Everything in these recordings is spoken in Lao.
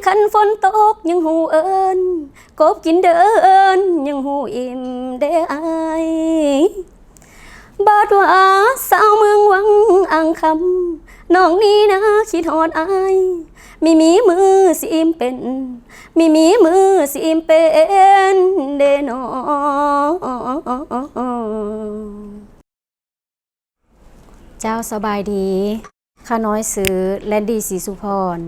ຄັນຝົນຕົກຍັງຮູ້ເອີ້ນ ກົບກິນເດີນຍັງຮູ້ອີ່ມເດ້ອ້າຍ. ບາດວ່າສາວເມືອງວັງອ່າງຄຳ ນ້ອງນີ້ນາຄິດຮອດອ້າຍ ມີມີມື້ຊິອີ່ມເປັນ ມີມີມື້ຊິອີ່ມເປັນເດ້ນໍ. ເຈົ້າ ສະບາຍດີ. ຂ້ານ້ອຍຊື່ ແລນດີ ສີສຸພອນ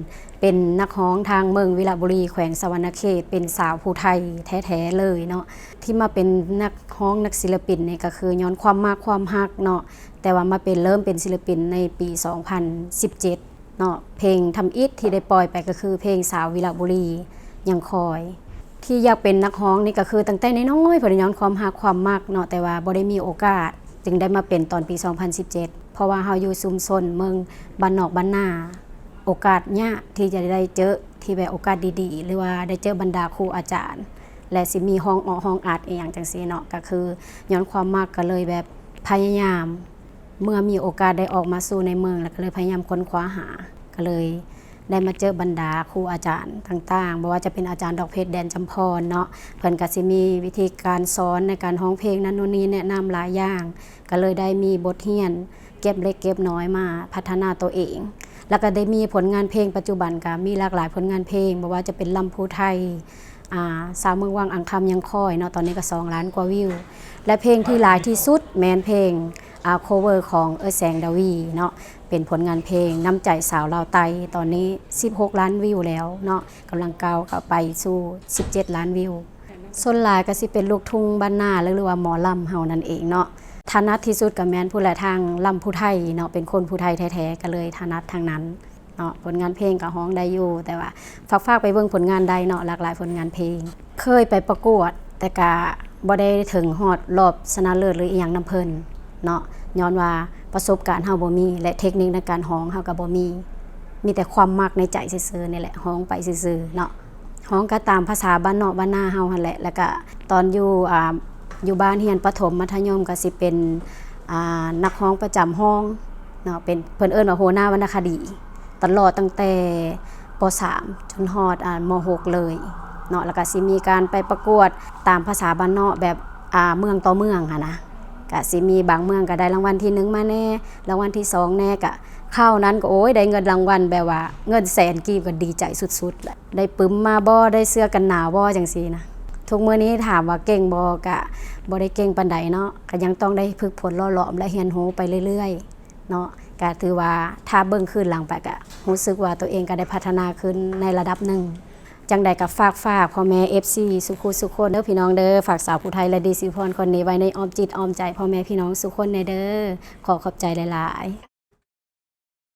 ເປັນນັກຮ້ອງທາງເມືອງວິລະບູລີ ແຂວງສະຫວັນນະເຂດ ເປັນສາວຜູ້ໄທແທ້ໆເລີຍເນາະ. ທີ່ມາເປັນນັກຮ້ອງນັກສິລະປິນນີ້ກໍຄືຍ້ອນຄວາມມັກຄວາມຮັກເນາະ, ແຕ່ວ່າມາເປັນ ເລີ່ມເປັນສິລະປິນໃນປີສອງພັນສິບເຈັດເນາະ. ເພງທຳອິດທີ່ໄດ້ປ່ອຍໄປກໍຄືເພງສາວວິລະບູລີຍັງຄອຍ. ທີ່ຢາກເປັນນັກຮ້ອງນີ້ກໍຄືຕັ້ງແຕ່ນ້ອຍໆ ເພິ່ນ ຍ້ອນຄວາມຮັກຄວາມມັກເນາະ, ແຕ່ວ່າບໍ່ໄດ້ມີໂອກາດ ຈຶ່ງໄດ້ມາເປັນຕອນປີສອງພັນສິບເຈັດ ເພາະວ່າເຮົາຢູ່ຊຸມຊົນເມືອງບ້ານນອກບ້ານນາ ໂອກາດຍາກທີ່ຈະໄດ້ເຈີ ທີ່ແບບໂອກາດດີໆ ຫຼືວ່າໄດ້ເຈີບັນດາຄູອາຈານ ແລະ ຊິມີຮ້ອງເອາະຮ້ອງອັດອີ່ຫຍັງຈັ່ງຊີ້ເນາະ. ກໍຄືຍ້ອນຄວາມມັກກໍເລີຍແບບພະຍາຍາມ ເມື່ອມີໂອກາດໄດ້ອອກມາສູ່ໃນເມືອງ ແລ້ວກໍເລີຍພະຍາຍາມຄົ້ນຄວ້າຫາ ກໍເລີຍ ໄດ້ມາເຈີບັນດາຄູອາຈານຕ່າງໆ ບໍ່ວ່າຈະເປັນອາຈານດອກເພັດ ແດນຈຳພອນເນາະ, ເພິ່ນກະຊິມີວິທີການສອນໃນການຮ້ອງເພງນັ້ນໂນ່ນນີ້ ແນະນຳຫຼາຍຢ່າງ, ກະເລີຍໄດ້ມີບົດຮຽນເກັບເລັກເກັບນ້ອຍມາພັດທະນາໂຕເອງ. ແລ້ວກະໄດ້ມີຜົນງານເພງ ປັດຈຸບັນກະມີຫຼາກຫຼາຍຜົນງານເພງ, ບໍ່ວ່າຈະເປັນລຳພູໄທ, ອາ, ສາວເມືອງວັງອ່າງຄຳຍັງຄອຍເນາະ, ຕອນນີ້ກະສອງລ້ານກວ່າວິວ ແລະ ເພງທີ່ຫຼາຍທີ່ສຸດແມ່ນເພງ ອາ ໂຄເວີຂອງເອື້ອຍແສງດາວີເນາະ, ເປັນຜົນງານເພງນ້ຳໃຈສາວລາວໃຕ້, ຕອນນີ້ສິບຫົກລ້ານວິວແລ້ວເນາະ, ກຳລັງກ້າວເຂົ້າໄປສູ່ສິບເຈັດລ້ານວິວ. ສ່ວນຫຼາຍກໍຊິເປັນລູກທຸ່ງບ້ານນາ ຫຼືວ່າໝໍລຳເຮົານັ້ນເອງເນາະ. ຖະໜັດທີ່ສຸດກໍແມ່ນພຸ້ນແຫຼະ ທາງລຳພູໄທເນາະ, ເປັນຄົນພູໄທແທ້ໆ ກໍເລີຍຖະໜັດທາງນັ້ນເນາະ. ຜົນງານເພງກໍຮ້ອງໄດ້ຢູ່, ແຕ່ວ່າຝາກໆໄປເບິ່ງຜົນງານໄດ້ເນາະ, ຫຼາກຫຼາຍຜົນງານເພງ. ເຄີຍໄປປະກວດ ແຕ່ກະບໍ່ໄດ້ເຖິງຮອດລອບຊະນະເລີດ ຫຼື ອີ່ຫຍັງນຳເພິ່ນເນາະ, ຍ້ອນວ່າປະສົບການເຮົາບໍ່ມີ ແລະ ເທັກນິກໃນການຮ້ອງເຮົາກໍບໍ່ມີ, ມີແຕ່ຄວາມມັກໃນໃຈຊື່ໆນີ້ແຫຼະ, ຮ້ອງໄປຊື່ໆເນາະ. ຮ້ອງກໍຕາມພາສາບ້ານນອກບ້ານນາເຮົາຫັ້ນແຫຼະ. ແລ້ວກະຕອນຢູ່ ອາ ຢູ່ບ້ານຮຽນປະຖົມ ມັດທະຍົມ ກໍຊິເປັນ ອາ ນັກຮ້ອງປະຈຳຫ້ອງເນາະ, ເປັນ ເພິ່ນເອີ້ນວ່າຫົວໜ້າວັນນະຄະດີ ຕະຫຼອດຕັ້ງແຕ່ ປໍສາມ ຈົນຮອດ ອາ ມໍຫົກເລີຍເນາະ. ແລ້ວກະຊິມີການໄປປະກວດຕາມພາສາບ້ານນອກ ແບບ ອາ ເມືອງຕໍ່ເມືອງຫັ້ນນະ, ກະຊິມີບາງເມືອງກະໄດ້ລາງວັນທີໜຶ່ງມາແດ່ ລາງວັນທີສອງແດ່. ກະຄາວນັ້ນກໍ ໂອ້ຍ ໄດ້ເງິນລາງວັນແບບວ່າເງິນແສນກີບ ກໍດີໃຈສຸດໆແຫຼະ. ໄດ້ປຶ້ມມາບໍ່ ໄດ້ເສື້ອກັນໜາວບໍ່ ຈັ່ງຊີ້ນະ. ທຸກມື້ນີ້ຖາມວ່າເກັ່ງບໍ່ ກະບໍ່ໄດ້ເກັ່ງປານໃດເນາະ, ກະຍັງຕ້ອງໄດ້ຝຶກຝົນຫຼໍ່ຫຼອມ ແລະ ຮຽນຮູ້ໄປເລື້ອຍໆເນາະ. ກະຖືວ່າຖ້າເບິ່ງຄືນຫຼັງໄປ ກະຮູ້ສຶກວ່າໂຕເອງກະໄດ້ພັດທະນາຂຶ້ນໃນລະດັບໜຶ່ງ. ຈັ່ງໃດກະຝາກ ຝາກພໍ່ແມ່ ເອັຟຊີ ສູ່ຄູ່ສູ່ຄົນເດີ ພີ່ນ້ອງເດີ, ຝາກສາວຜູ້ໄທ ແລນດີ ສີສຸພອນ ຄົນນີ້ໄວ້ໃນອ້ອມຈິດອ້ອມໃຈພໍ່ແມ່ພີ່ນ້ອງສູ່ຄົນແດ່ເດີ. ຂໍຂອບໃຈຫຼາຍໆ.